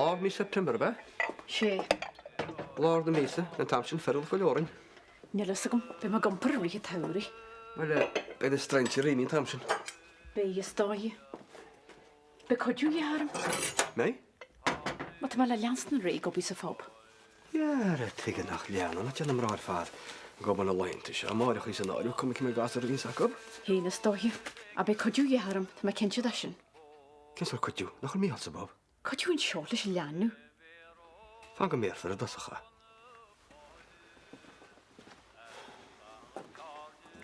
Lár mí September, ab ea? Sé. Lár na míosa, an t-am sin fearúil go leor orainn. Níl fhios agam, beidh mé ag iompar i rith an tsamhraidh. Bhuel, beidh na strainséirí imithe an t-am sin. Beidh, is dóigh. Beidh cuidiú de dhíth orm. Mbeidh? Má tá mé le leanstan ar aghaidh ag obair sa phub. Dhera, tuige nach leanann? Ach déanann mná ar fad ag obair na laethanta seo, máithreachaí san áireamh, cuma cé mhéad gasúr a bhíonns acu. Féin is dóiche. Ach beidh cuidiú de dhíth orm, tá mé cinnte de sin. Cén sórt cuidiú? Nach bhfuil Mícheál sa bpub? Cuidiú anseo leis an leanbh. Fan go mbéarfar i dtosach é.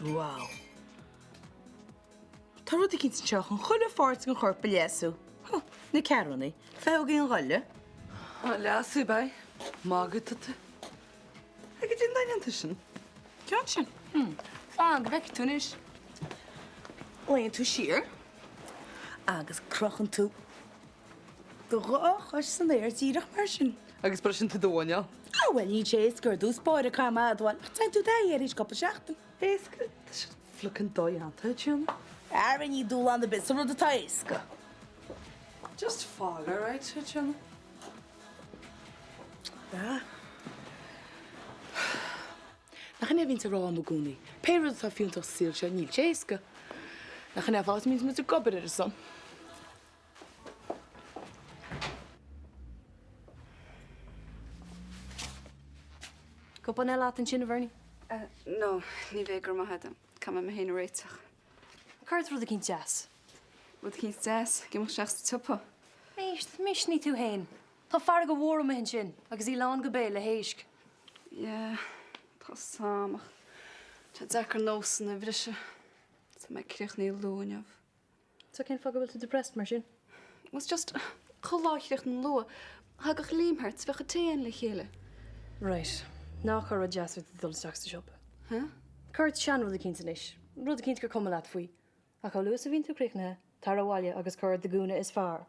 Wow. Tá rud eicínt anseo chun chuile pháirt den chorp a leasú. Huh, na ceathrúnaí, feadh aon ghoile. Á leasú, beidh. Magadh atá tú. Ag an déanann tú sin. Ceann sin. Hmm. Fan go bhfeicfidh tú anois. Luíonn tú siar agus crochann tú do dhá chois san aer díreach mar sin. Agus briseann tú do mhuineál. Á bhuel, níl sé éasca ar dtús báire, caithfidh mé a admháil, ach téann tú i dtaithí air théis cúpla seachtain. Éasca? Tá sé fliuchan dodhéanta, a Tríona. Ara ní dúshlán ar bith sa rud atá éasca. Just fág alright, a Tríona. Ah. Nach in é a bhíonns á rá agam i gcónaí, pé rud atá fiúntach sa saol seo, níl sé éasca. Nach in é an fáth a mbíonns muid ag obair ar a son. Cupán eile leat ansin, a Bhernie? No, ní bheidh, go raibh maith agat. Caithfidh mé mé féin a réiteach. Cuir ort rud eicínt deas. Rud eicínt deas? Ag imeacht isteach sa tsiopa. Éist, misnigh tú féin. Tá farraige mhór amuigh ansin agus í lán go béal le héisc. Yeah, tá 's a'm ach tá sé deacair nósanna a bhriseadh. Tá mé críochnaithe luath inniu. So cén fáth go bhfuil tú depressed mar sin? Well it's just, chuile lá a chríochnaím luath, thagadh Liam thart, bheadh an tae againn le chéile. Right. Ná cuir rud deas ort ag dul isteach sa siopa. Huh? Cuir ort seanrud eicínt anois, rud eicínt gur cuma leat faoi. Ach chomh luath is a bhíonn tú críochnaithe, tar abhaile agus cuir ort do ghúna is fearr.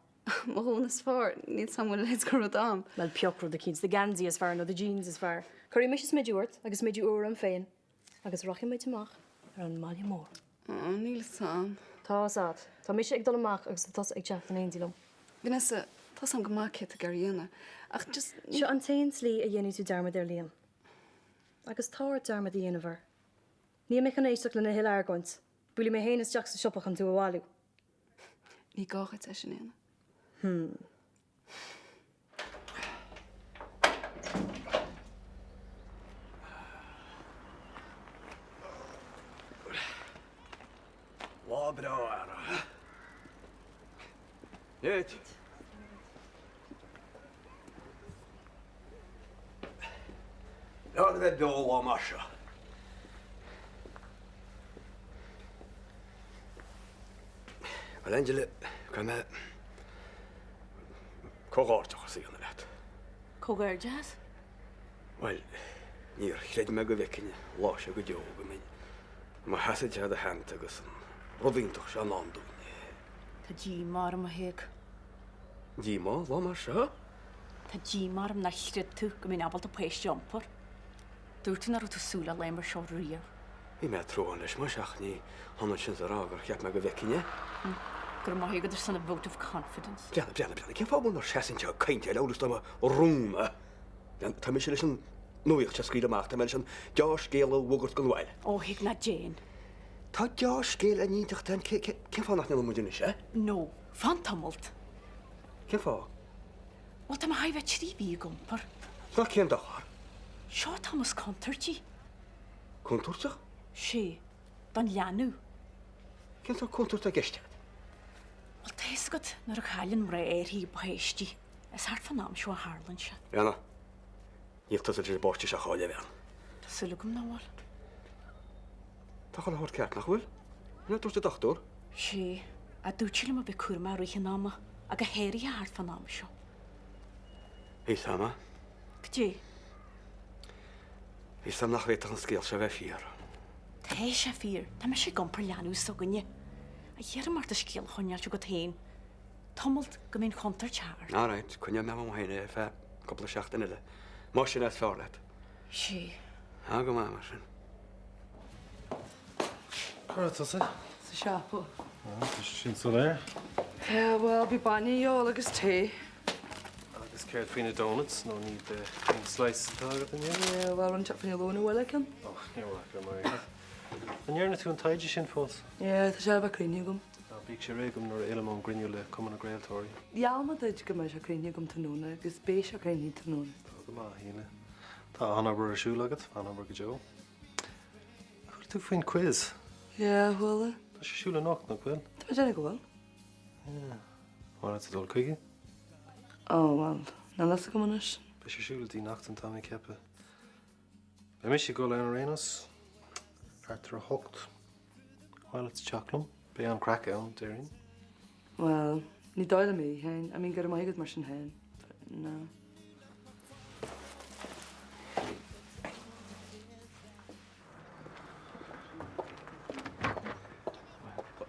Mo ghúna is fearr? Níl 's a'm an bhfuil a leithéid de rud a'm. Bhuel, pioc rud eicínt, do gheansaí is fearr nó do jeans is fearr. Cuirfidh mise smideadh ort agus smideadh úr orm féin. Agus rachaidh muid amach ar an mbaile mór. Ó, níl 'fhios a'm. Tá 'fhios a'd. Tá mise ag dul amach agus tá tusa ag teacht in éindí liom. Vanessa, tá 'fhios a'm go maith céard tá tú ag iarraidh a dhéanamh, ach just ní. Seo an t-aon tslí a dhéanfaidh tú dearmad ar Liam. Agus tá ort dearmad a dhéanamh air. Níl mé chun éisteacht lena thuilleadh argóint. Buailfidh mé féin isteach sa siopa chun tú a bhailiú. Ní gá dhuit é sin a dhéanamh. Hmm. Lá breá earraigh. Nit. Breá a bheith beo lá mar seo. Bhuel, Angela, caithfidh mé comhghairdeachas a dhéanamh leat. Comhghairdeachas? Bhuel, níor chreid mé go bhfeicfinn an lá seo go deo, go mbeinn i mo sheasamh i do theannta agus an rud iontach seo i ndán dúinn. Tá díomá orm, a Thaidhg. Díomá? Lá mar seo? Tá díomá orm nár chreid tú go mbeinn ábalta páiste a iompar. Dúirt tú nach raibh tú ag súil le lá mar seo riamh. Bhí mé ag tnúth leis muis ach ní hionann sin is a rá gur cheap mé go bhfeicfinn é. Go raibh maith agat ar son an vote of confidence. Breathnaigh, breathnaigh, breathnaigh, cén fáth a bhfuil inár seasamh anseo ag caint ar amhail is dá mba rún é? Tá mise leis an nuaíocht seo a scaoileadh amach, tá mé leis an deá-scéal a fhógairt don bhaile. Ó Thaidhg, ná déan. Tá deá-scéal in inteacht ann, cén fáth nach ndéanann muid anois é? No, fan tamalt. Cén fáth? Bhuel, tá mé chóir a bheith 3 mhí ag iompar. Ná cén dochar? Seo an t-am is contúirtí. Contúirteach? Sea, don leanbh. Cén sórt contúirt atá i gceist agat? Bhuel, tá fhios agat nuair a chailleann mná áirithe a bpáistí, is thart fán am seo a tharlaíonn sé. Bhreathnaigh, níl tusa tar éis an bpáiste seo a chailleadh, a bhean. Tá súil agam nach bhfuil. Tá chuile shórt ceart, nach bhfuil? An é a dúirt an dochtúir? Sea, ach dúirt sé liom a bheith cúramach i rith an ama, ach go háirithe thart fán am seo. Bhí 'fhios a'm. Goidé? Bhí 'fhios a'm nach bhféadfadh an scéal seo a bheith fíor. Tá sé fíor. Tá mise ag iompar leanbh s'againne. Ach iarraim ort an scéal a choinneáilt agat féin. Tamalt go mbeidh an chontúirt thart. All right, coinneoidh mé agam féin é ar feadh cúpla seachtain eile. Más sin é is fearr leat. Sea. Tá go maith mar sin. Cá raibh tusa? Sa siopa. Tá sé sin soiléir. Bhuel, bhí bainne a dhíobháil agus tae. Agus céard faoi na donuts, nó ní de thin slices atá agat inniu? Yeah, bhuel, rinne fá choinne lóin an bhfuil ceann. Ó, níor mhaith liom airgead. An ndearna tú an taighde sin fós? Yeah, tá sé a bheith críochnaithe agam. Ná bíodh sé réidh agam nuair a fhillim ón gcruinniú le Cumann na gCraoltóirí. Gheall mé duit go mbeadh sé críochnaithe agam tráthnóna agus beidh sé críochnaithe tráthnóna. Tá go maith, a Shíle. Tá an-obair ar siúl agat, an-obair go deo. Ar chuala tú faoin quiz? Yeah, chuala. Tá sé ar siúl anocht, nach bhfuil? Tá mé ag déanamh go bhfuil. Yeah. An maith leat a dhul chuige? Ó, bhuel, níl a fhios agam anois. Beidh sé ar siúl i dTigh Neachtain, tá mé ag ceapadh. Beidh mise ag dul ann ar aon nós, thart ar a hocht. Ar mhaith leat teacht liom? Beidh an-chraic ann, déarfainn. Bhuel, ní dóigh liom é, Sheáin. I mean, go raibh maith agat mar sin féin, but no.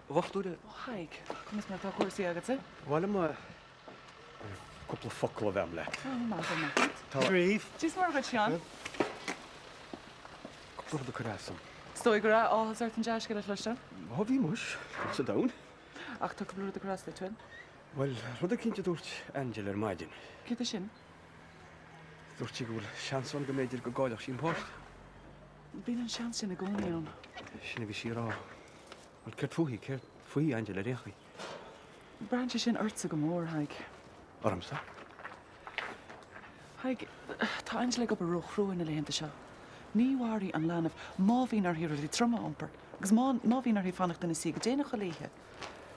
A dhochtúir. Ó, Thaidhg, conas mar atá cúrsaí agatsa? Ba mhaith liom cúpla focal a bheith agam leat. Ó, maith go maith agat. Tá. Scríobh. Dia is Muire dhuit, Seán. Cúpla rud ag cur as dom. Is dóigh go raibh áthas ort an dea-scéal a chloisteáil. Ó, bhí muis, sa domhan. Ach tá cúpla rud ag cur as duit, bhfuil? Bhuel, rud eicínt a dúirt Angela ar maidin. Céard é sin? Dúirt sí go bhfuil seans ann go mb'fhéidir go gcaillfeadh sí an post. Bíonn an seans sin i gcónaí ann. Sin a bhí sí a rá. Bhuel, céard fúithi? Céard faoi Angela ar aon chaoi? Braitheann sé sin ortsa go mór, Thaidhg. Ormsa? Thaidhg, tá Angela ag obair ró-chrua na laethanta seo. Ní mhairfidh an leanbh má bhíonn uirthi rudaí troma a iompar agus má má bhíonn uirthi fanacht ina suí go déanach chuile oíche.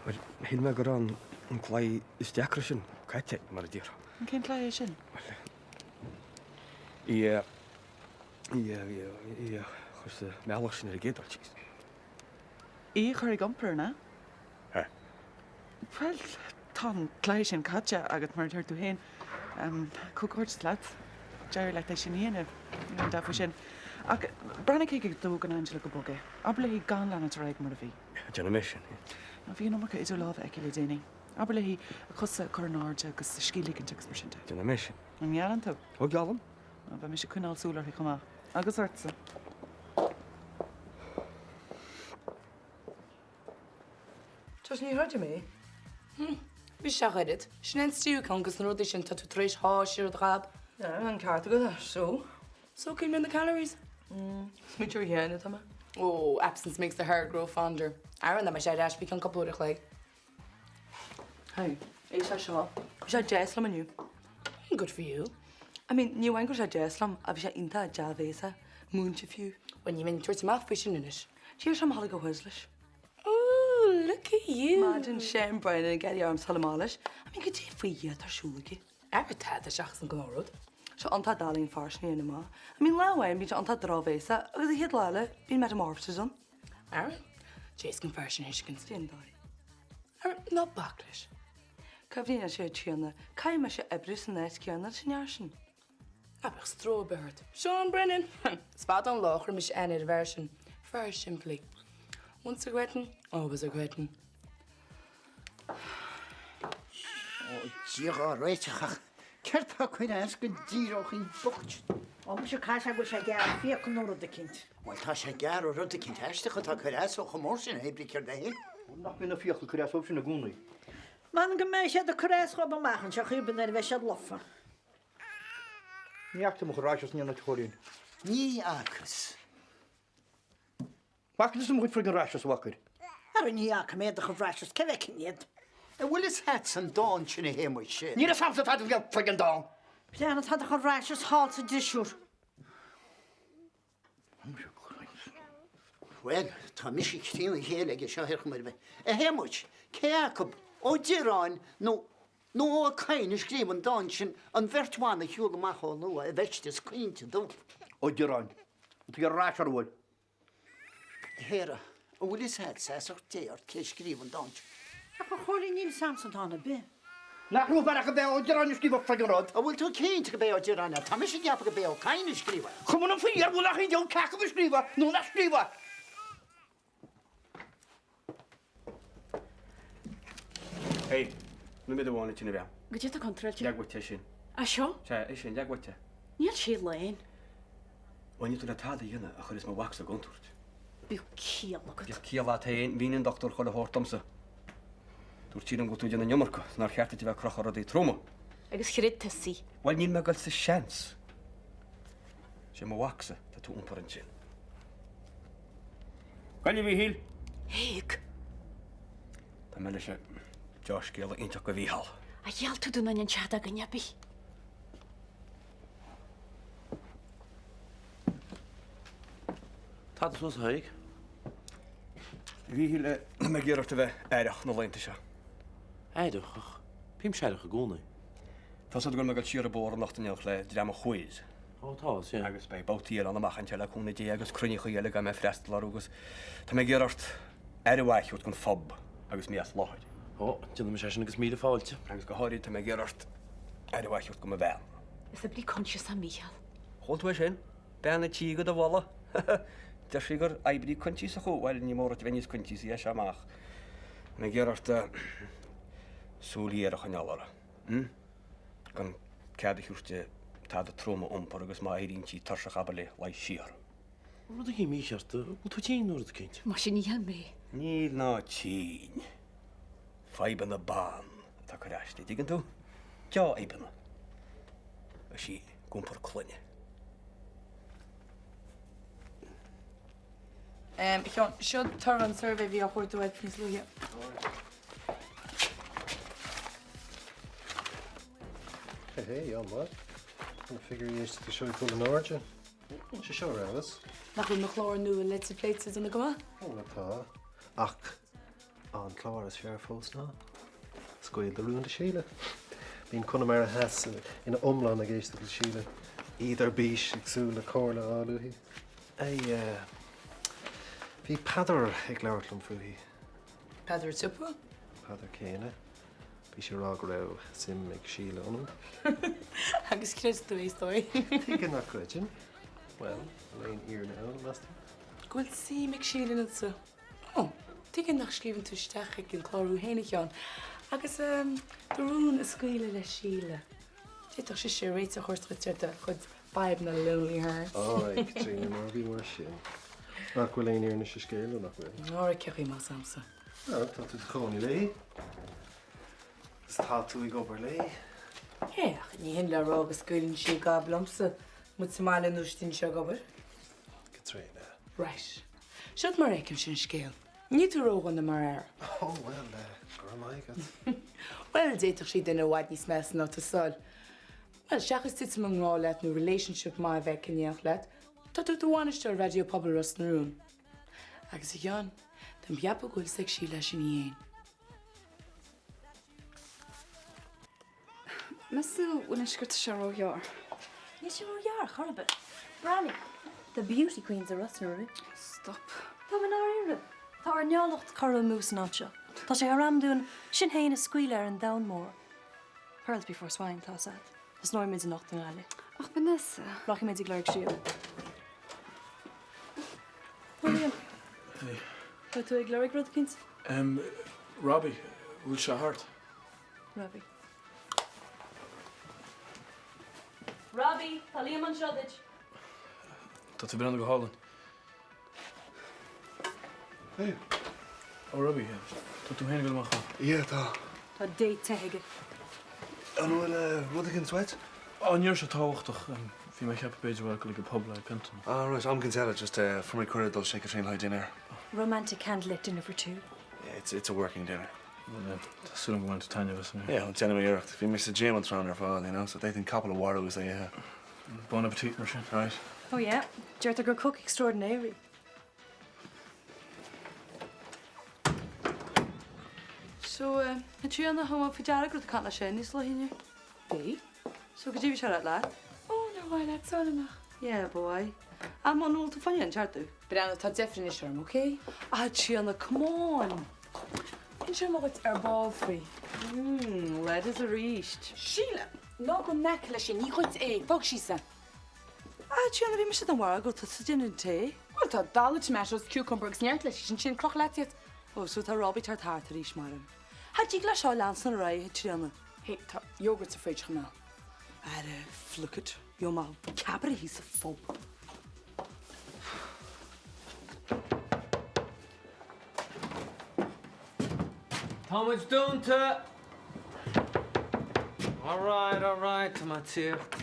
Bhuel, shíl mé go raibh an claí is deacra sin caite, mar a déarfá. Cén claí é sin? Bhuel, í a, í a, í a, í a chur sa mbealach sin ar an gcéad dul síos. Í a chur ag iompar, an ea? Ea. Bhuel, tá an claí sin caite agat, mar a deir tú féin. Comhghairdeas leat. D'éirigh leat é sin a dhéanamh. Níl aon dabht faoi sin. Ach breathnaigh cé go dtógann Angela go bog é. Abair léi gan leanúint ar aghaidh mar a bhí. Déanfaidh mé sin. Nó bhí an iomarca idir lámha aici le déanaí. Abair léi a cosa a chur in airde agus a scíth a ligint agus mar sin de. Déanfaidh mé sin. An ngeallann tú? Ó, geallaim. Bhuel, beidh mise ag coinneáil súil uirthi chomh maith. Agus ortsa. Josh, ní chreidim é. Hm, bhí sé ach oiread. Sin é an tríú ceann de na rudaí sin tá tú tar éis shá siar i do ghob. Yeah, an ceart agat, so. Soaking in the calories. Smaointiú ar Sheáin atá mé. Oh, absence makes the heart grow fonder. Ara, dá mbeadh sé ar ais faoi cheann cúpla uair a chloig. Hey, éist leis seo. Bhí sé deas liom inniu. Good for you. I mean, ní amháin go raibh sé deas liom, ach bhí sé iontach dea-bhéasach, múinte fiú. Bhuel, ní bheinn ag tabhairt amach faoi sin anois. D'iarr sé orm a dhul ag quiz leis. Ooh, look at you! Imagine Seán Brennan ag iarraidh orm dul amach leis. I mean, goidé faoi Dhia atá ar siúl aige. Ara tada seachas an gnáthrud. Sé iontach doiligh an fear sin a dhéanamh amach. I mean, lá amháin bíonn sé iontach drochbhéasach agus an chéad lá eile bíonn metamorphosis ann. Ara, d'éasca an fear sin a thuiscint. Cén dóigh? Ara, ná bac leis. Cuimhnigh anois, a Thríona, caithfidh mise oibriú san áit chéanna leis an fhear sin. Ná bíodh stró ar bith ort. Seán Brennan! Is fada an lá a chuir mise aithne ar an bhfear sin. Fear simplí. Once a cretin, always a cretin. Ó, Dia dhár réiteach, ach céard tá ag cur as go díreach an bocht sin? Ó, muise, caithfidh sé go bhfuil sé ag gearradh fiacal nó rud eicínt. Bhuel, tá sé ag gearradh rud eicínt aisteach atá ag cur as dó chomh mór sin, hé brí céard é? Nach mbíonn na fiacla ag cur as dóibh sin i gcónaí? M'anam go mbeidh siad ag cur as dhóibh amach anseo chaoi ar bith nuair a bheidh siad lofa. Ní fhaca tú mo chuid raidhse san aon áit a Chóilín. Ní fhacas. Bhfaca tusa mo chuid friggin rashes, a bhfacair? Ara ní fhaca mé do chuid rashes, cá bhfeicfinn iad? An bhfuil fhios a'dsa an dán sin a Shéamuis? Níl fhios a'msa tada faoi friggin dán! Breathnaigh, tá do chuid rashes thall sa drisiúr. Bhuel, tá mise trína chéile aige seo ar chuma ar bith. A Shéamuis, cé acu Ó Direáin nó nó Ó Cadhain a scríobh an dán sin, an bheirt bhan a shiúl amach ó luath i bhfeisteas caointe dubh? Ó Direáin. An tú ar ais ar bhfuil? A Shéara, an bhfuil fhios a'd feasacht Dé ort cé scríobh an dán sin? Ach a Chóilín níl fhios a'msa dán ar bith. Nach raibh fear ach ab é Ó Direáin a scríobh an friggin rud? An bhfuil tú cinnte go b'é Ó Direáin é? Tá mise ag ceapadh go b'é Ó Cadhain a scríobh é. Cuma liom faoi ar bhfuil ach aon deabhal cé acu a scríobh é nó nach scríobh é. Hey, nóiméad amháin a tine bhean. Goidé atá contráilte. Leag uait é sin. É seo? Sea, é sin, leag uait é. Níl sé lán. Bhuel, níl tú le tada a dhéanamh a chuireas mo mhac sa gcontúirt. Bíodh ciall agat. Bíodh ciall agat féin, mhínigh an dochtúir chuile shórt domsa. Dúirt sí liom go bhfuil tú ag déanamh an iomarca, is nár cheart duit a bheith ag crochadh rudaí troma. Agus chreid tusa í. Bhuel, níl mé ag dul sa seans. Sé mo mhacsa atá tú a iompar ansin. Gabh i leith, a Mhíchíl. Thaidhg. Tá mé leis an deá-scéal a inseacht do Mhícheál. Ar gheall tú dom nach n-inseofá do dhuine ar bith. Tada suas, a Thaidhg. A Mhíchíl, tá mé ag iarraidh ort a bheith aireach na laethanta seo. Aireach? Ach bímse aireach i gcónaí. Tá 's agat go bhfuil mé ag dul siar an bóthar anocht in éineacht le dream an quiz. Ó tá, sea. Agus beidh babhtaí eile ann amach anseo le cúnamh Dé agus cruinníochaí eile a gcaithfidh mé freastal orthu agus tá mé ag iarraidh ort aire mhaith a thabhairt don phub agus mé as láthair. Ó, déanfaidh mise é sin agus míle fáilte. Agus go háirid tá mé ag iarraidh ort aire mhaith a thabhairt do mo bhean. Is oibrí coinsiasach Mícheál. Chuala tú é sin? Bean an tí do mholadh. Deir sí gur oibrí coinsiasach thú. Bhuel, ní mór duit a bheith níos coinsiasaí as seo amach. Tá mé ag iarraidh ort súil ghéar a choinneáil uirthi. Hm? Gan cead a thabhairt di tada trom a iompar agus má éiríonn sí tuirseach abair léi luí siar. Rud éigin mícheart, an bhfuil tú tinn nó rud eicínt? Muise níl mé. Níl ná tinn. Fadhbanna ban atá ag cur aisti, dtuigeann tú? Deá-fhadhbanna. Is í ag iompar clainne. A Sheáin, seo toradh an suirbhé a bhí á chuardú agat níos luaithe. Hé hé, an-mhaith. Tá na figiúirí éisteachta seo ag dul in airde. Sé seo ar fheabhas. Nach bhfuil mo chlár nua Leite Pléite ag déanamh go maith? Ó, tá. Ach an clár is fearr fós ná Scaoil do Rún do Síle. Bíonn Conamara Theas ina iomlán ag éisteacht le Síle, iad ar bís ag súil le comhairle a fháil uaithi. Ei, bhí Peadar ag labhairt liom fúithi. Peadar an tsiopa? Peadar céanna. Bhí sé ag rá go raibh suim ag Síle ionam. Agus chreid tú é, is dóigh. Tuige nach gcreidfinn? Bhuel, an aon fhírinne ann, meas tú? Go bhfuil suim ag Síle ionatsa. Ó, tuige nach scríobhann tú isteach chuig an clár thú féin, a Sheáin, agus do rún a scaoileadh le Síle. D'fhéadfadh sise réiteach a thabhairt duit ar do chuid fadhbanna lonely hearts. Á, a Chaitríona, ná bí mar sin. Nach bhfuil aon fhírinne sa scéal, nó nach bhfuil? Ara, cén chaoi más a'msa. Bhuel, tá tú i do chónaí léi. Is tá tú ag obair léi. É, ach ní hin le rá go scaoileann sí gob liomsa, muid sa mbaile nó istigh anseo ag obair. Caitríona. Right. Seod mar a fheicimse an scéal. Níl tú ródhona mar fhear. Ó, bhuel, go raibh maith agat. Bhuel, d'fhéadfadh sí duine i bhfad níos measa ná tusa a fháil. Bhuel, seachas titim i ngrá leat nó relationship maith a bheith aici in éineacht leat, tá tú i do bhainisteoir Raidió Pobail Ros na Rún. Agus a Sheáin, táim ag ceapadh go bhfuil fhios ag Síle é sin í fhéin. Meas tú an bhfuil an sciorta seo róghearr? Níl sé róghearr, chor ar bith. Breathnaigh! The beauty queens of Ros na Rún. Stop. Tá mé i ndáiríre. Tá ár n-áilleacht curtha amú san áit seo. Tá sé thar am dúinn sinn féin a scaoileadh ar an domhan mór. Pearls before swine, tá 'fhios a'd. Tosnóidh muid anocht i nGaillimh. Ach Vanessa. Rachaidh muid ag lorg Síle. Ó Liam. Hey. Tá tú ag lorg rud eicínt? Em, Robbie, bhfuil sé thart? Robbie. Robbie, tá Liam anseo duit. Tá tú ag breathnú go hálainn. Hey. Ó Robbie, tá tú féin ag dul amach chomh. Yeah, tá. Tá date te aige. An bhfuil rud éicint uait? Á, ní raibh sé tábhachtach. Bhí mé ag ceapadh b'fhéidir bheadh dul ag an pub le pionta. Ah, right, am éicint eile, just fuair mé cuireadh dul sé Caitríona le haghaidh dinnéar. Romantic candlelit dinner for two. Yeah, it's, it's a working dinner. Tá súil agam go mbainfidh tú taitneamh as an. Yeah, déanfaidh mé iarracht. Bhí mé sa gym an tráthnóna ar fad, you know, so d'fhéadfainn capall a mharú is é a ithe. Bon appetit mar sin. Right. Oh yeah, deirtear gur cook extraordinaire í. So, a Chaitríona, thug mé faoi deara go raibh tú ag caint le Shane níos luaithe inniu. Bhí. So, goidé bhí sé a rá leat? Ó, nár mhaith leat dul amach? Yeah, ba mhaith. Ach muna bhfuil tú fá choinne an ceart Breathnaigh, tá deifir anois orm, ok? Ah, Tríona, come on! Inseoidh mé dhuit ar ball faoi. Mmm, letters arís. Síle! Ná gabh in aice leis sin, ní dhuit é, fág síos é. Ah, Tríona, bhí mise den bharúil go raibh tusa ag déanamh an tae. Bhuel, tá dalladh tomatoes, cucumber agus neart leitís ansin, croch leat iad. Oh, so tá Robbie tar thart arís, maram. Cha dtig leis seo leanstan ar aghaidh, a Tríona. Hey, tá yogurt sa fridge chomh maith. Ara, fliuch it. Gheobhaidh mé ceapaire thíos sa phub. Tá muid dúnta! Alright, alright, tá mé ag tíocht.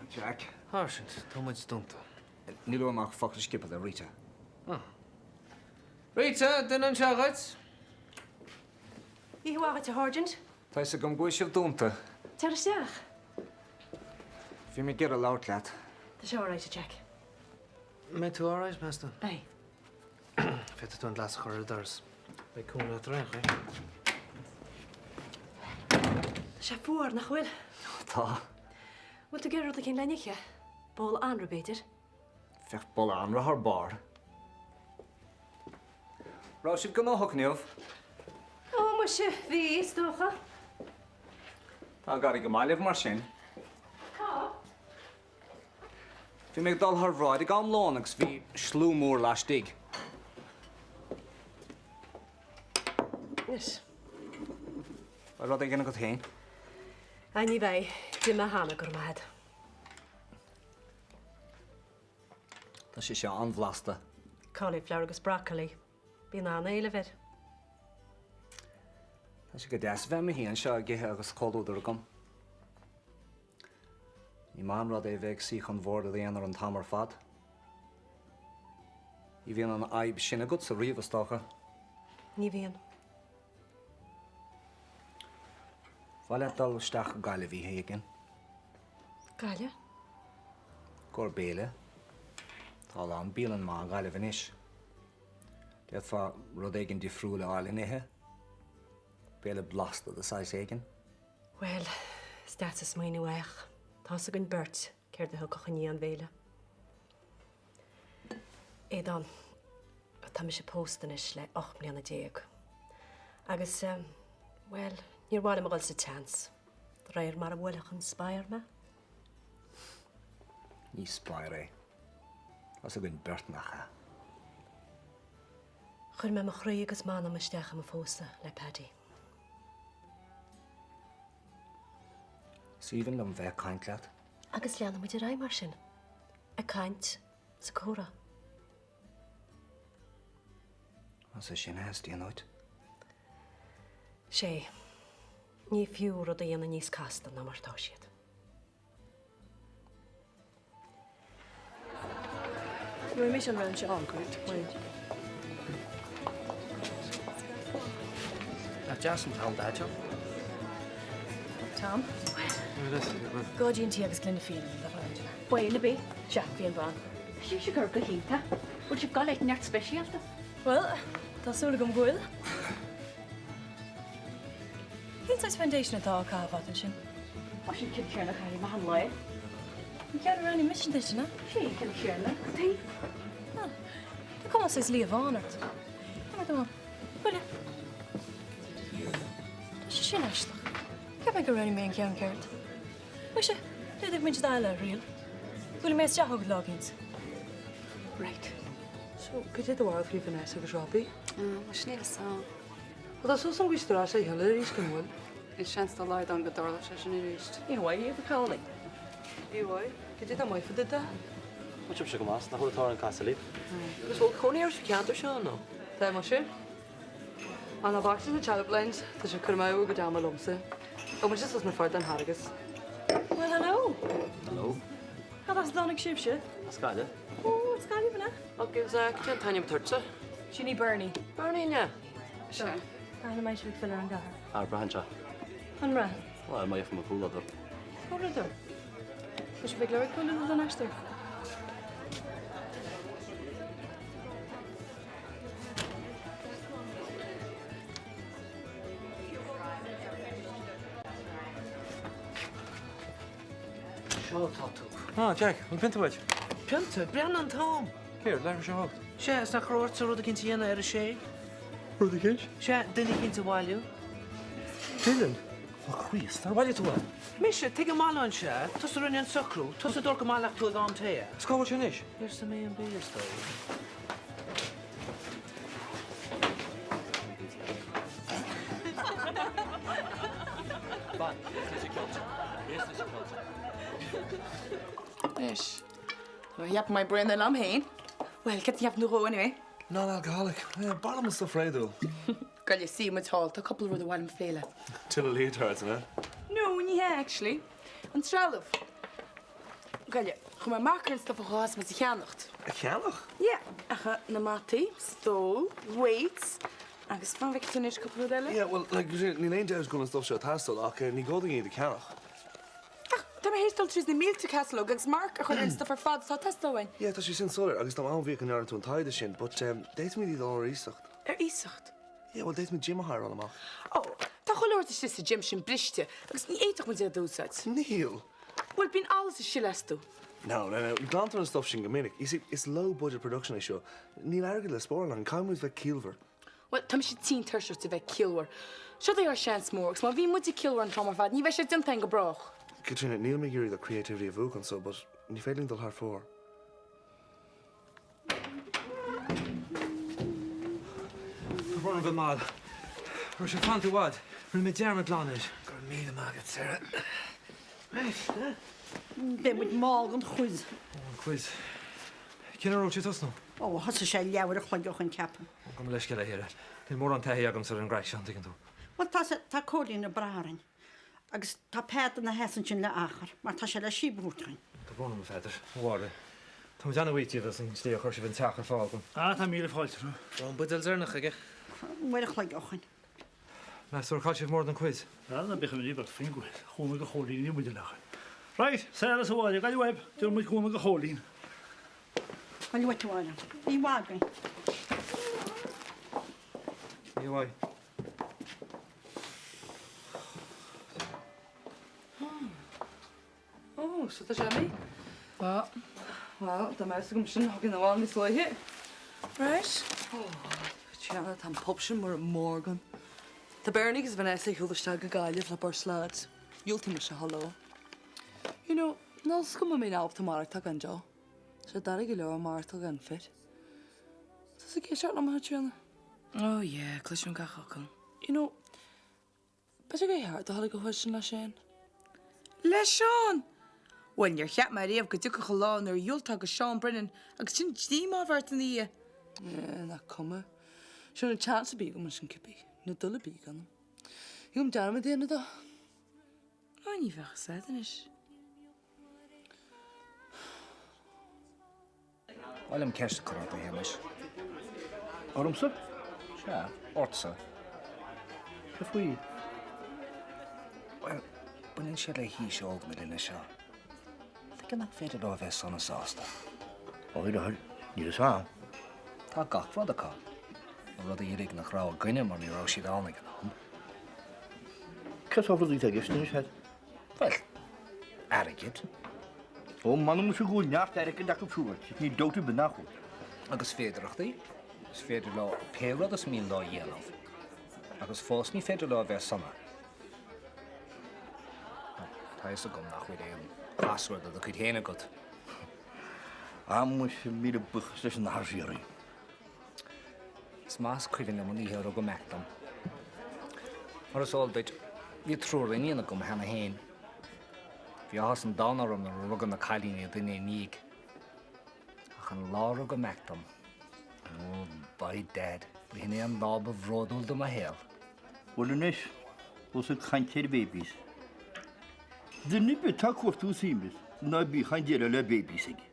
Jack. Sáirsint, tá muid dúnta. Níl uaim ach focal sciobtha le Rita. Ah. Rita, duine anseo dhuit. Oíche mhaith dhuit, a Sháirsint. Tá fhios agam go bhfuil sibh dúnta. Tar isteach. Bhí mé ag iarraidh labhairt leat. Tá sé alright, a Jack. Mbeidh tú alright, meas tú? Beidh. Féadfaidh tú an glas a chur ar an doras. Beidh cúnamh leat ar aon chaoi. Tá sé fuar, nach bhfuil? Tá. Bhfuil tú ag iarraidh rud éicint le n-ithe? Bowl anraith, b'fhéidir? Bheadh bowl anraith thar barr. Raibh sibh gnóthach inniu? Ó, muise, bhí, is dócha. Tá ag éirí go maith libh mar sin. Tá. Bhí mé ag dul thar bhráid ag am lóin agus bhí slua mór laistigh. Anois. Beidh rud éigin agat féin? Á, ní bheidh. D'ith mé cheana, go raibh maith agat. Tá sé seo an-bhlasta. Cauliflower agus broccoli. Bíonn an-éileamh air. Tá sé go deas a bheith i mo shuí anseo ag ithe agus comhluadar agam. Ní maith an rud é bheith ag suí chun bhoird i d'aonar an t-am ar fad. Ní bhíonn an fhadhb sin agatsa riamh, is dócha. Ní bhíonn. Mhaith leat dul isteach go Gaillimh oíche éigin? Gaillimh? I gcomhair béile. Tá a lán bialann maith i nGaillimh anois. D'fhéadfá rud éigin difriúil a fháil le n-ithe. Béile blasta de saghas éigin. Bhuel, is deas an smaoineamh é ach tá's againn beirt céard a thiocfadh i ndiaidh an bhéile. Aodán, tá mise pósta anois le 18 mbliana. Agus, bhuel, níor mhaith liom a dhul sa tseans, de réir mar a bhuailfeadh an spadhar mé. Ní spadhar é. Tá's againn beirt nach ea. Chuir mé mo chroí agus m'anam isteach i mo phósadh le Paddy. Is aoibhinn liom bheith ag caint leat. Agus leanfaidh muid ar aghaidh mar sin, ag caint is ag comhrá. Más é sin a theastaíonn uait. Sé, ní fiú rudaí a dhéanamh níos casta ná mar atá siad. Gheobhaidh mise an round seo. Oh, great. Nach deas an t-am daideo? Tom? Go dtí an tí agus gloine fíona le do thoil. Baol ar bith. Sea, fíon bán. Tá sibh ag go hiontach. Bhfuil sibh ag gabháil áit inteacht speisialta? Bhuel, tá súil agam go bhfuil. Cén saghas foundation atá á caitheamh agat ansin? Ó, sin ceann céanna a chaithim achan lá. An ceann a roghnaigh mise duit, an ea? Sé an ceann céanna. Cad chuige? Ah, tá cuma saghas liathbhán ort. Tá mar dom. Buille. Tá sé sin aisteach. Cheap mé gur roghnaigh mé an ceann ceart. Muise, d'fhéadfadh muid eile a thriail. Buailfidh mé isteach chugat lá éicint. Right. So, cad é do bharúil faoi Vanessa agus Robbie? Ah, muise níl fhios a'm. Bhuel, tá súil agam go bhfuil siad ar ais le chéile arís, an bhfuil? Níl seans dá laghad ann go dtarlódh sé sin arís. Oíche mhaith dhaoibh, a chailíní. Oíche mhaith. Cad é atá maith fá dtaobh de? Tá sibhse go maith, nach bhfuil an t-ádh orainn casadh libh? Agus bhfuil cónaí oraibh sa cheantar seo nó? Tá, muise. Ach ná bac leis na chat-up lines, tá sé ag cur amú a gcuid ama liomsa. Thug mise suas na fir den Hargis. Well, hello. Hello. Cad as a dtáinig sibhse? As Gaillimh. Ó, as Gaillimh, an ea? Agus cad é an t-ainm atá ortsa? Sin í Bernie. Bernie, an ea? Sea. Cathain a mbeidh sibh ag filleadh ar an gcathair? Ah, braitheann sé. An mbraitheann? Bhuel, má gheobhaidh mé comhluadar. Comhluadar? Tá sibh ag lorg comhluadar don aistear? Seo atá tú. Ah, Jack, an pionta uait? Pionta? Breathnaigh an t-am! Céard, leathuair tar éis a hocht? Sea, is nach raibh ortsa rud eicínt a dhéanamh ar a sé? Rud eicínt? Sea, duine eicínt a bhailiú. Dylan? Ó Chríost, nár bhailigh tú é? Mise, tuige mbailíonn sé? Tusa a rinne an socrú, tusa a dúirt go mbaileodh tú ag am tae é. Is cá bhfuil sé anois? Thiar sa mB&B, is dóigh. Anois, tá mé ag ceapadh go mbeidh braon eile a'm féin. Bhuel, cad a cheapann tú dhó anyway? Non-alcoholic. B'fhearr liom an stuif réadúil. Gabh i leith, suífidh muid thall, tá cúpla rud ar mhaith liom a phlé leat. Tuilleadh leotards, an ea? ní hea, actually. An trealamh. Goile, chuir mé marc ar an stuff a chaithfeas muid a cheannacht. A cheannach? Yeah, ach na mataí, stól, weights, agus fan go bhfeicfidh tú anois cúpla rud eile. Yeah, well, like, níl aon dabht go bhfuil an stuff seo ag teastáil ach ní gá dúinn iad a cheannach. Ach tá mé théis dul tríd na mílte catalóg agus marc a chur ar an stuff ar fad atá ag teastáil uainn. Yeah, tá sé sin soiléir agus tá an-bhuíoch go ndearna tú an taighde sin, but d'fhéadfaimid iad a fháil ar iasacht. Ar iasacht? Yeah, well, d'fhéadfaimid gym a hireáil amach. Oh, tá chuile rud istigh sa gym sin briste agus ní fhéadfadh muid iad a úsáid. Níl. Bhuel, bíonn allas ag sileadh astu. No, no, no, glantar an stuff sin go minic. You see, is low budget production é seo. Níl airgead le spáráil againn, caithfidh muid bheith ciallmhar. Bhuel, tá mise tinn tuirseach de bheith ciallmhar. Seo é ár seans mór agus má bhíonn muide ciallmhar an t-am ar fad, ní bheidh sé déanta againn go brách. Caitríona, níl mé ag iarraidh do creativity a mhúchadh anseo, but ní féidir linn dul thar fóir. Tá brón orm bheith mall. Raibh sibh ag fanacht i bhfad. Rinne mé dearmad glan air. Go raibh míle maith agat, Sarah. Right, eh? Beidh muid mall don quiz. Ó, an quiz. Cén uair a raibh sé ag tosnú? Ó, thosaigh sé leathuair a chloig ó shin, ceapaim. Ó, gabh mo leithscéal, a Shara. Níl mórán taithí agamsa ar an gcraic seo, an dtuigeann tú. Bhuel, tá, tá Cóilín ag brath orainn. Agus tá Peadar ina sheasamh ansin le achar, mar tá sé le síob a thabhairt dúinn. Tá brón orm, a Pheadair, a Mháire. Tá muid an-bhuíoch díobh as an tslí a chuir sibh an teach ar fáil dom. Ah, tá míle fáilte romhat. Raibh an buidéal deireanach aige. Uair a chloig ó shin. Meas tú ar chaill sibh mórán den quiz? Bhuel, ná bíodh imní ort faoin gquiz. Cúnamh do Chóilín, níl muid ach. Right, Sarah is a Mháire, gabh uaibh, déanfaidh muid cúnamh do Chóilín. Gabh uait, a Mháire. Ní mhaith againn. Ní mhaith. Ó, so tá sé imithe. Bhuel, bhuel, dá mbeadh fhios agam sin, thiocfainn abhaile níos luaithe. Right. Ó, Caitríona, tá an pub sin mar an Morgan. Tá Bernie agus Vanessa ag siúl isteach go Gaillimh le beirt lads. Dhiúltaigh mise a dhul leo. You know, níl fhios agam an mbeinn ábalta maireachtáil gan Joe. Tá sé doiligh go leor maireachtáil gan fir. Tá tusa ag éisteacht liom, a Chaitríona? Oh yeah, cloisim gach focal. You know, b'fhéidir gur cheart do dhul ag an quiz sin le Shane. Le Seán! Bhuel, níor cheap mé riamh go dtiocfadh an lá nuair a dhiúltófá do Seán Brennan agus sin díomá a bheith ort ina dhiaidh. Eh, nach cuma. Seo an chance a bhí agam ansin cibé. Nó dul a bhí agam. Thig liom dearmad a dhéanamh dó. Ó, ní bheadh a fhios agat anois. Ba mhaith liom ceist a chur ort, a Shéamais. Ormsa? Sea, ortsa. Cad faoi? Bhuel, baineann sé le haois óg na linne seo. Tuige nach féidir leo a bheith sona sásta? Ó, níl a fhios a'm. Tá gach rud acu. Na rudaí uilig nach raibh againne mar ní raibh siad ann ag an am. Cén sórt rudaí atá i gceist anois, Ed? Bhuel, airgead. Ó, m'anam muise go bhfuil neart airgid acu siúd, níl dabht ar bith nach bhfuil. Agus féidearthachtaí. Is féidir leo pé rud is mian leo a dhéanamh. Agus fós ní féidir leo a bheith sona. Tá a fhios agam nach bhfuil aon ghasúr de do chuid féin agat. Á muise, míle buíochas leis an Athair Síoraí. Is maith is cuimhin liom an oíche a rugadh Mac dom. Mar is eol duit, bhí triúr iníon agam cheana féin. Bhí áthas an domhain orm nuair a rugadh na cailíní duine i ndiaidh. Ach an lá a rugadh Mac dom, oh, by dad, b'shin é an lá ba bhródúil de mo shaol. Bhuel anois, ós ag caint ar babies. Duine ar bith atá ag cuartú suaimhnis, ná bíodh aon deireadh le babies aige.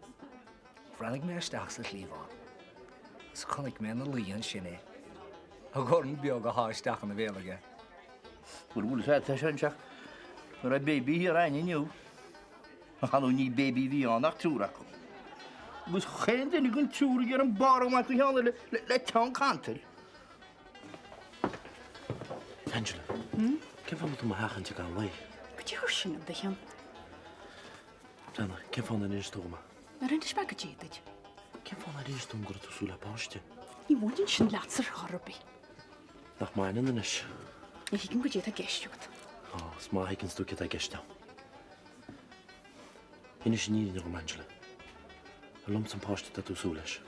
Bhreathnaigh mé isteach sa chliabhán is chonaic mé ina luí ansin é, a dhorn beag á shá isteach ina bhéal aige. Bhuel, bhuel, sea, tá sé anseo. Go raibh baby thiar a'inn inniu. Ach ar ndóigh ní baby a bhí ann ach triúr acu. Agus chaon duine den triúr ag iarraidh an barr a bhaint den cheann eile le teann cantail. Angela, cén fáth a bhfuil tú mo sheachaint ag an lae? Goidé chuir sin i do cheann? Breathnaigh, cén fáth nár inis tú dhom é? Nár inis mé goidé duit? Cén fáth nár inis tú dom go raibh tú ag súil le páiste? Ní bhaineann sin leatsa ar chor ar bith. Nach mbaineann anois? Ní thuigim goidé atá i gceist agat. Ó, is maith a thuigeanns tú céard atá i gceist agam. Inis an fhírinne dhom, Angela. Ar liomsa an páiste atá tú ag súil leis?